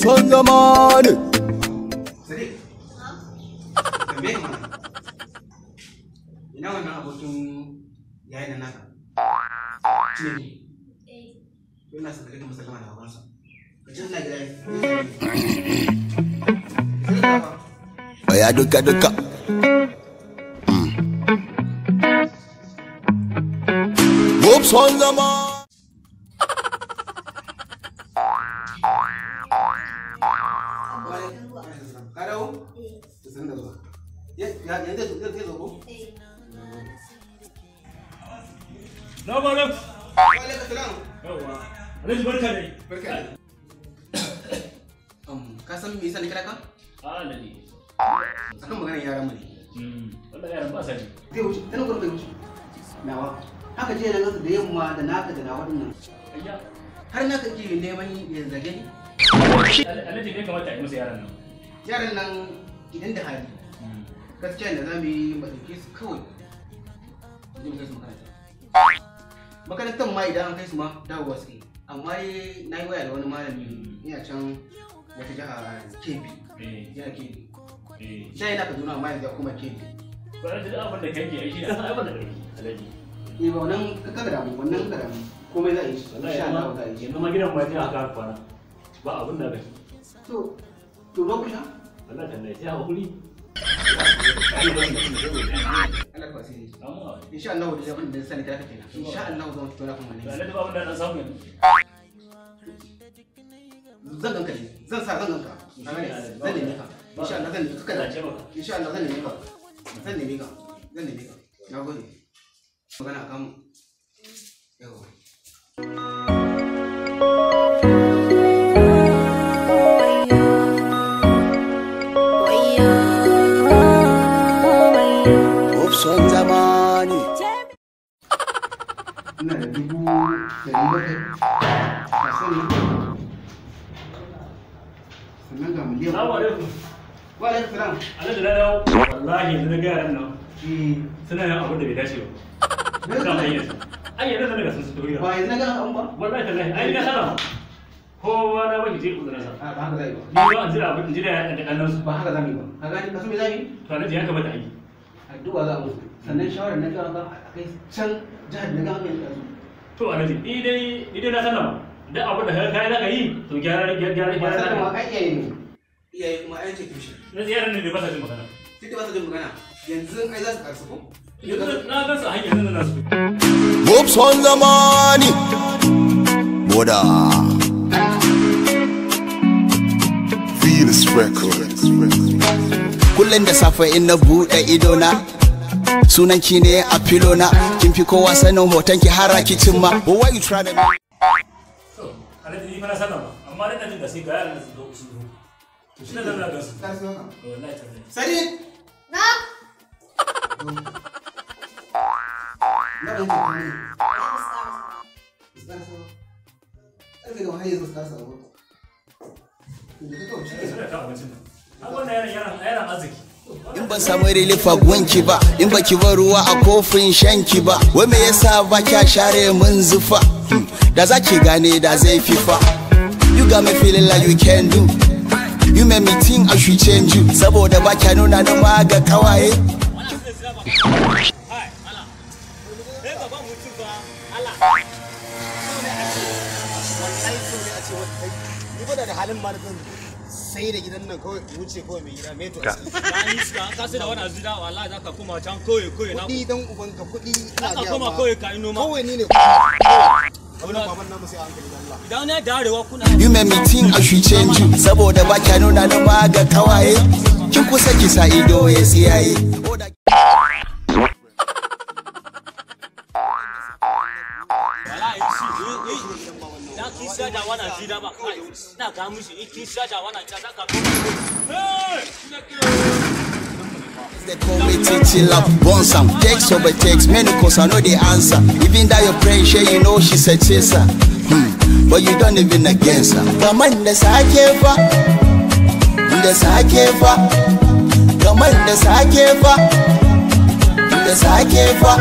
Hobson zamani. Sadiq. Tambaye ka mana. Ina wannan abokin yayin nan naka? Cine. Eh. Ina son ka kai musallama da babansa. Ka ce ina gida. Oya duka duka. Hobson zamani. Ka dawo? To sanin da zuwa. Yanzu zai zo ko? Eh. Salamu alaikum. Wa alaikum salam. Yawwa. Alhaji barka dai. Barka dai. Ka san me yasa na kira ka? A Alhaji. Akan maganar yaran mu ne. Wallahi yaran ba sa ji. Zai wuce, tana gurin bai wuce. Nawa. Haka jiya na gansu da yamma da naka da nawa dinnan. Ayya. Har naka ke neman ya zage ni. Alhaji ne kamata a yi musu yaran nan. Yaran nan idan da hali. Gaskiya da za mu yi mu ɗauke su kawai. Mu je mu kai su makaranta. Makarantar ma idan an kai su ma dawowa suke. Amma dai na yi waya da wani malami ina can wata jiha Kebbi. Eh. Jihar Kebbi. Eh. Da yana Kaduna amma yanzu ya koma Kebbi. Ba Alhaji duk abin da kai ke yi shi ne san abin da kai. Alhaji. Eh ba wannan ka damu, wannan ka damu. Komai za a yi shi. Wallahi Insha Allah za a yi shi. yanzu ma gidan ma sai aka kwana. Ba abin da kai. To ba ku sha? Wallahi tallahi sai hakuri. Allah ka asiri. Amma Insha Allah da abin da sani kira ka kenan. Insha Allah zan fito na kan wannan. Alhaji ba abin da na samu yanzu. Zan ganka ne. Zan sa zan ganka. Ka gane? Zan neme ka. Insha Allah zan neme ka. Allah ya taimaka. Insha Allah zan neme ka. Zan neme ka. Zan neme ka. Na gode. Magana akan mu. Yawa. Hobson zamani. Ina da 700,000. Ka sani. Sannan ga miliyan. Salamu alaikum. Wa alaikum salam. Alhaji na dawo. Wallahi yanzu na ga yaran nan Eh. suna yin abin da bai dace ba. Kan hanyar su. Ai yanzu na ga sun su tafi Ba yanzu na ga an ba? Wallahi tallahi ai na sallama. Kowa na baki je uzurinsa. A ba haka za yi ba. Ni ba in jira abin jira ya da kallon su. Ba haka za mu yi ba. Ka gani ka san me za mu yi? To Alhaji ya kamata a yi. Addu'a za a musu. Sannan shawarar na ga a kai can jihar da ga mai yanzu. To Alhaji ni dai na sallama. Duk abin da ka kai za ka yi to gyara gyara Ba gyara. sallama ai iyaye ne. Iyaye kuma ai ce tushe. Na yaran ne ba sa jin magana. Duk da ba su jin magana yanzu ai za su karsu ko? Yanzu na gan su a hanyar nan nasu. Hobson zamani. Boda. Venus Records. Kullum da safe in na buɗe idona. Sunan ki ne a filona. Kin fi kowa sanin hoton ki har kicin ma. But why you trying to To Alhaji ni fa na sallama amma dai ina jin da sai ga yaran su zo su zo. To shi ne zan na gan su. Karsu haka. Wallahi tallahi. Sadiq! Na? Na ɗan ce kuma ne. Su karsu ba. Ƙarfe da wahayi su karsu ba. To da kawai shi Suna kan abincin nan. Ai wannan yaran yaran arziki. In ban samu relief a gunki ba, in baki bar ruwa a kofin shanki ba, wai me yasa ba kya share mun zufa? Da za ki gane da zai fifa. You got me feeling like you can do. You make me think I should change you. Saboda ba kya nuna ni ma ga kawaye. Ni ba da halin ma na zan sai da gidan nan kawai wuce kawai mai gida mai to Ka sai da wani azida wallahi zaka koma can koyi koyi na kuɗi dan ubanka kuɗi ina Zaka gaya koma ma. koyi ka yi noma. Kawai ni ne kawai wannan baban namu sai a hankali da Allah. Idan na da arewa kuna You make me think I should change you. Saboda ba kya nuna ni ma ga kawaye. Kin kusa ki sa ido ya tsiyaye. Wallahi shi na kin sai da wani azida ba kai na ga mushi in kin sai da wani azida zaka koma hey. They call me Titi Love, Bonsam. Text over text, many cause I know the answer. Even that your friend, share, you know she's a chaser. But you don't even against her. Kaman da sake fa, da sake fa, kaman da sake fa, da sake fa,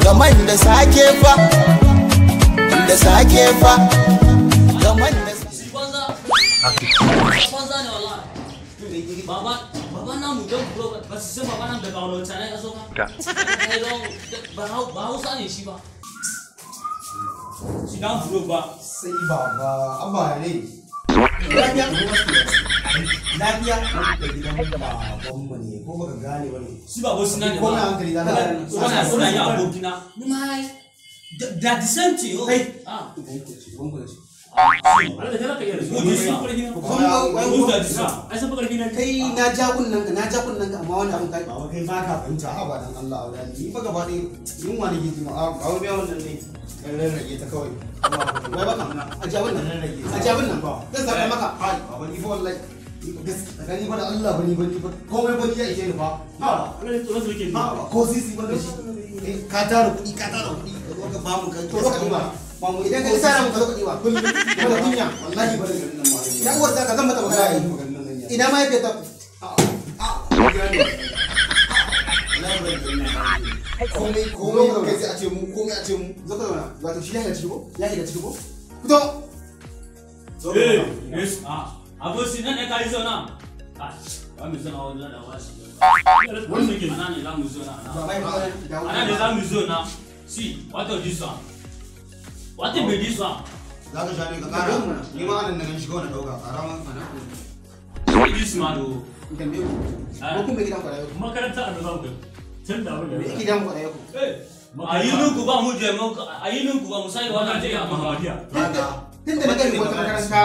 kaman da sake fa, da sake fa, kaman da Banza. Banza ne wallahi. Baba, baba namu don buro ba su san baba namu daga wani mutane ya zo ba. Kai don ba Hausa ne shi ba. Shi dan buro ba. Sai baba, abba ne. Lafiya? Lafiya? Da gidan babanmu ne, ko baka gane ba ne. Shi ba wasu na ne Ko na ba. hankali za ka Suna yi abokina. Ni ma ai da the same thing. Oh. Kai. Ah. Uban ku da shi. Alhaji kai za ka iya da su. Who this Sun one? fi ƙarfi na. Kun ga wai Who's that this one? Ai sun fi ƙarfi na. Kai na ja kunnen ka, na ja kunnen ka, amma wani abin kai. Baba kai ba ka fahimta, ha ba dan Allah a wani. Ni fa gaba ɗaya yunwa nake ji ma, a wani biya wannan ne. Kan rarrage ta kawai. Wai baka a ja wannan. Rarrage. A ja wannan. Zan saka maka. Hai, baba ni fa wallahi. Ni fa gaskiya tsakani fa da Allah ba ni ba ni fa komai ba ni ya ishe ni fa. Ha Alhaji tsoron su nake ji. ha ko sisi ban da shi. Eh, ka tara kuɗi, ka tara kuɗi, ka zo ka bamu ka To zo ka ɗiba. Ba mu Idan ka isa mu ka zo ka ɗiba. Kullum Kuma da kunya. wallahi ba da garin nan ma. Ya uwar ta ka zan mata magana. Wallahi maganin nan ya. Ina mahaifiyar ta. Komai komai kai sai a ce mu komai a ce mu. Zo ka zauna. Wato shi ya shiga ciki ko? Ya shiga ciki ko? Fito. Eh, yes. Ah, abosi nan ne ka yi zauna. Ah, ba mu zauna wajen da wasu. Alhaji tsoron su nake ji. Ana ne za mu zauna. Ba mai magana. Dawo. Ana ne za mu zauna. See, what of this one? What be this one? Za ka sha ne ka kara. Ni ma anan na gan shi kawai na ɗauka kara ma. This man oh. In tambaye ku. Ko kun bai gidan kwarayo? Makaranta a za mu kai. Tun da abin da Me ya yake gidan kwarayo ku? Eh, a yi nuku ba mu je mu a yi nuku ba mu sai wannan je Makaranta amma. Muhammadiyya. Tun da na kai wata makaranta,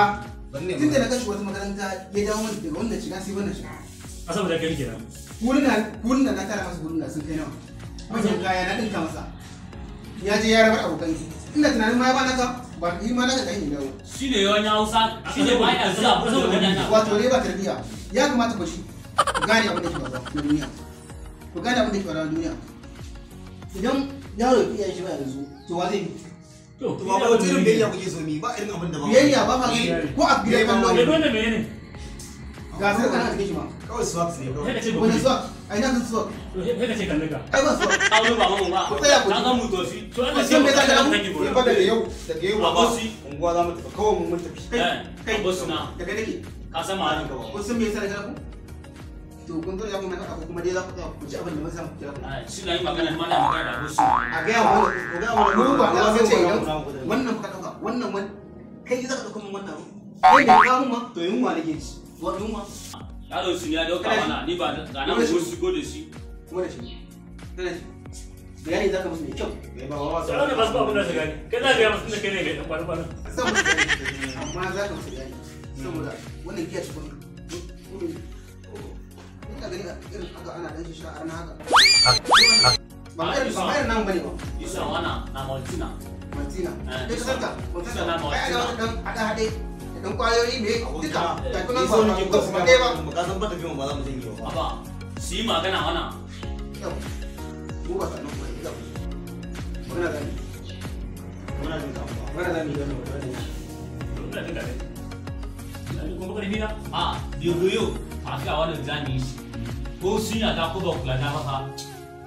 Ban ne tun da na kashi wata makaranta ya dawo min daga wannan shiga sai wannan shiga. Asabar da kai kenan. Huluna huluna na tara masa huluna sun kai nawa. Manyan kaya na dinka masa. Ya je ya rabar abokan shi. Ina tunanin ma ya ba naka ba ni ma naka kai in dawo. Shi ne wani Hausa, shi ne ba ya zuwa kusa da wannan. Wato dai ba tarbiyya. Ya kamata ku shi ku gane abin da ke faruwa na duniya. Ku gane abin da ke faruwa na duniya. Idan yaro ya fi iyayen shi ba yanzu to wa zai bi? To, To baba wata irin biyayya kuke so mi ba irin abin da ba. Biyayya ba ma gani ko a gidan kallo. Yanzu wannan menene? Ga sarka na cikin shi ma. Kawai swags ne Sai kawai. ka ce Wani bature. swag? A ina kan swag? Sai ka ce kalle ka. Ai ba swag. Aure ba mu ba. Ku tsaya ku Na ji. ga mu tofi. To Allah Kun san me za ka damu? kake Ni gora. fa daga yau baba Abosi. unguwa za mu tafi kawai mun tafi. Eh, Kai. abosi na. Daga nake. Ka san ma Ka ba. Kun san me yasa na kira ku? To kun zo ya kuma na faɗa ko kuma dai za ku tsaya ku ji abin da mun samu kira ku. Ah, shi na yi magana ma na magana da abosi. A gaya wa Ku gaya mana mu ba na ku ce gaya idan mana. wannan kuka ɗauka wannan wani kai za ka ɗauka min wannan abu. Kai da ka mun ma To yunwa nake ci. wa yunwa Yaro shi ne ya dauka mana ni ba ga nan mu shigo da shi. kuma da shi. Kana shi. Bayani za ka musu mai kyau. Kai baba ba Sauran da ba su ba abin da su gani. Kai za ka gaya musu tunda kai ne mai ɗan kwana-kwana. Zan musu bayani amma za ka musu bayani saboda wannan giya ce kun ina gani irin haka ana ɗan shisha arna haka. Ba ma irin ba ma irin namu bane ba. Isa wana na Maltina. Martina. Eh, Kai ka santa, Isa na Martina. Ai ana Martina. wata dan hada hade da dan kwayoyi me duka. Ga kunan Ni ba so nake ba ko ba ɗaya ba. ba ka san ba tafiyan ba za mu janye ba. Aba, shi yi magana wana. Yau. Mu ba sanan ba yau. Magana za mu yi. Muna jin ka ba. Magana za mu yi magana za mu yi. To ina jin daɗi. Ina jin kuma ƙarfi na. Ah, daga yau a fi a wannan zani shi. Ko sun yada ko ba kula da ba fa.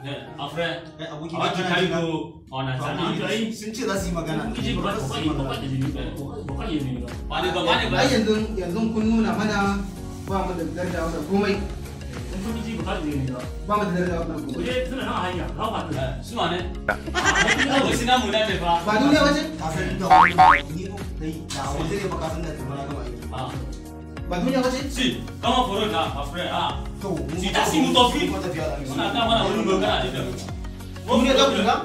Eh, a friend. Kai aboki A na wata kana kai ji na. go ona To, tana. aboki, sun ce za su yi magana. Kun ji ba ba ba ba ba jini ba ba jini ba. Ba ne ba ba ne ba. Ai yanzu yanzu kun nuna mana ba mu da daraja da komai. Kun ji ba ka jini ba. Ba mu da daraja da Ku komai. je suna nan a hanya. Za ku haɗu. Eh, su ma ne? Abosi na mu na ne fa. Ba duniya ba ce? Ka san da wani ni ko kai da wani ne ba ka san da kamar na gama aiki. Ah, Ba duniya ba ce? si, kama foro na, a friend. Ah, To mu Si ta si mu tafi. mu tafiya za mu yi. suna ta mana wani magana da Duniya za ku shiga?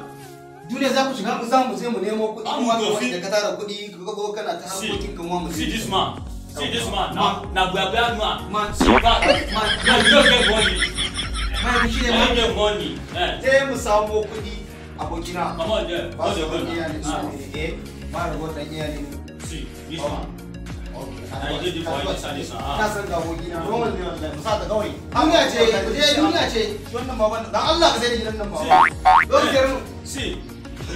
Duniya za ku shiga? Mu za mu je mu nemo kuɗi Ba mu kuma tafi. da ka tara kuɗi ka zo kana ta Si. harkokin kan mu. See this man. See this man. Na na buya buya man. Man. See back. Man. Na you don't get money. Mahaifi shi ne You ma? don't get money. Eh. Je mu samo kuɗi abokina. Come on there. Ba Go su there, go dan iya ne. there. Ah. Eh, ba rago dan iya ne. See this man. Okay. Na you did the boy this and this one. Ka Ah. san ga abokina. Normal ne wallahi. Mu sa ta kawai. Duniya ce, ku je duniya ce. Shi wannan baban dan Allah ka sai da gidan nan baba. Zo ku sayar mu. See.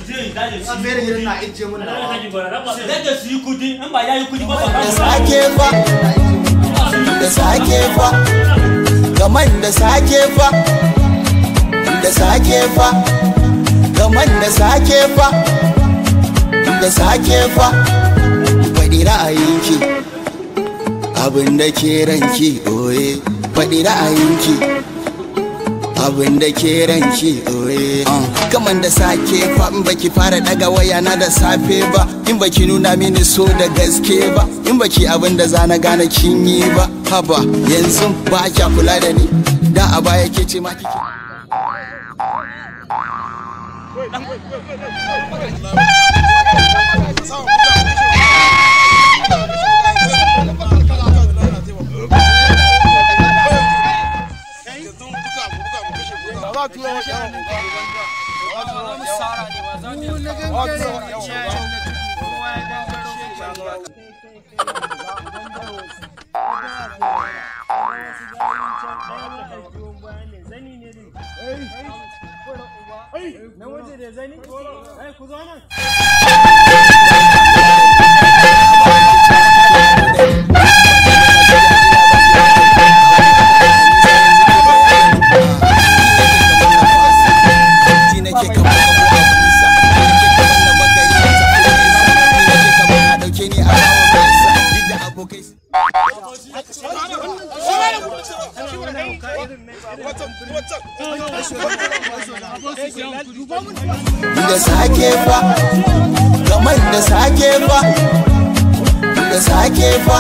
Je da je An sai da gidan na ijje mun Ana nawa. da haji gora. Za ku haɗu. Da je su yi kudi in ba ya yi kudi ba ba. Da sake fa, da sake fa, gaman da sake fa, da sake fa, gaman da sake fa, da sake fa, faɗi ra'ayinki. Abin da ke ranki oye, faɗi ra'ayinki. Abin da ke ranki oye. Kaman da sake fa in baki fara daga waya na da safe ba, in baki nuna mini so da gaske ba, in baki abin da zana gane kin yi ba. Haba yanzu ba kya kula da ni, da a baya ke ce ma kike. Da sake fa, kamar da sake fa, da sake fa.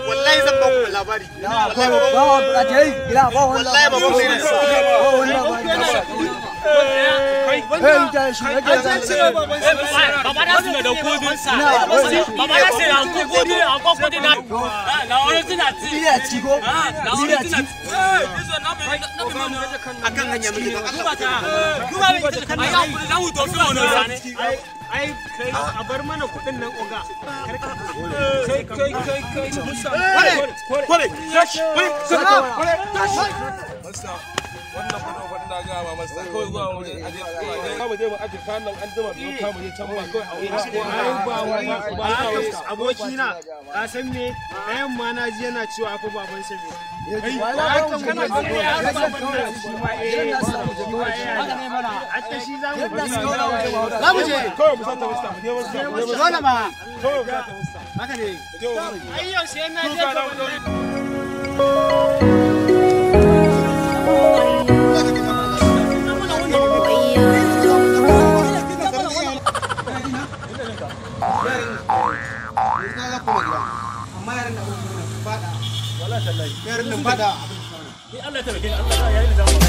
Wallahi zan ba ku labari. Wallahi ba ku ne. Ai kai a bar mana kudin nan oga. Kai kai kai kai kore kore kore tashi. Wannan kudin fa ina ga ma masa kawai zuwa mu aje mu je mu aje kayan nan an jima mu kama je can ba kawai a ba wai ba aboki na ka san me ɗayan ma na ji yana cewa fa baban sa me kana je kawai mu sata musta mu je wasu dole ma kawai mu sata musta haka ne. Ai yau sai na je ka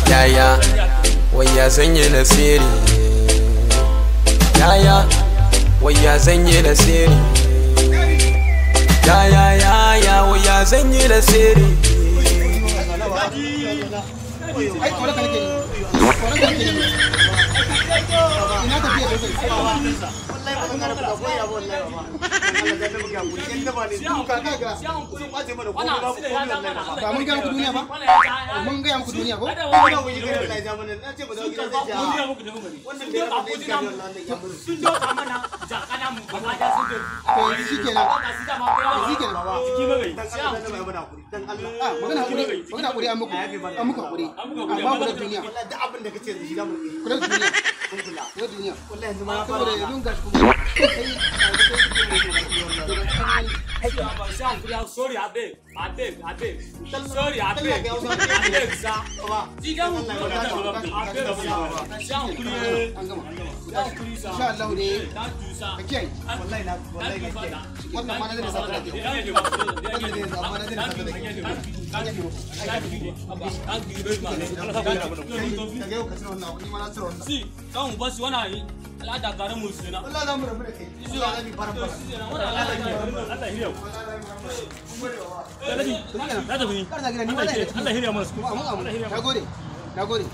Yaya, waya zan yi nasiri. Yaya, waya zan yi nasiri. Yaya, yaya, waya zan yi nasiri. Ai tsoron ka nake ni. Tsoron ka nake ni. Ina tafiya da kai. Wallahi ba zan ƙara koya ba wallahi ba. Ba mun gaya muku duniya ba? Mun gaya muku duniya ko? To yanzu shikenan. Shikenan. Ah, magana hakuri, magana hakuri an muku. An muku hakuri. Amma kula duniya. Duk abin da kace yanzu shi zamu yi. Kula duniya. Kula. Kula duniya. Wallahi yanzu ma ya Saboda fara. yanzu gashi kuma. Sorry, abeg, abeg, abeg. Sorry, abeg. Abeg, sir. An gama. Insha Allah ne. Ka kiyaye. Wallahi na wallahi ka kiyaye. Wannan ma na zai sa da kyau. Wannan ne amma na zai sa da kyau. Daga yau ka cire wannan abu, ni ma na cire wannan. See, kan ba su wani al'ada garin mu suna. Wallahi za mu rabu da kai. Wallahi za mu yi faran faran. Allah hirya ku. Na tafi. Kar ka gida ni wallahi. Allah hirya mana su. Amin amin. Nagode. Nagode.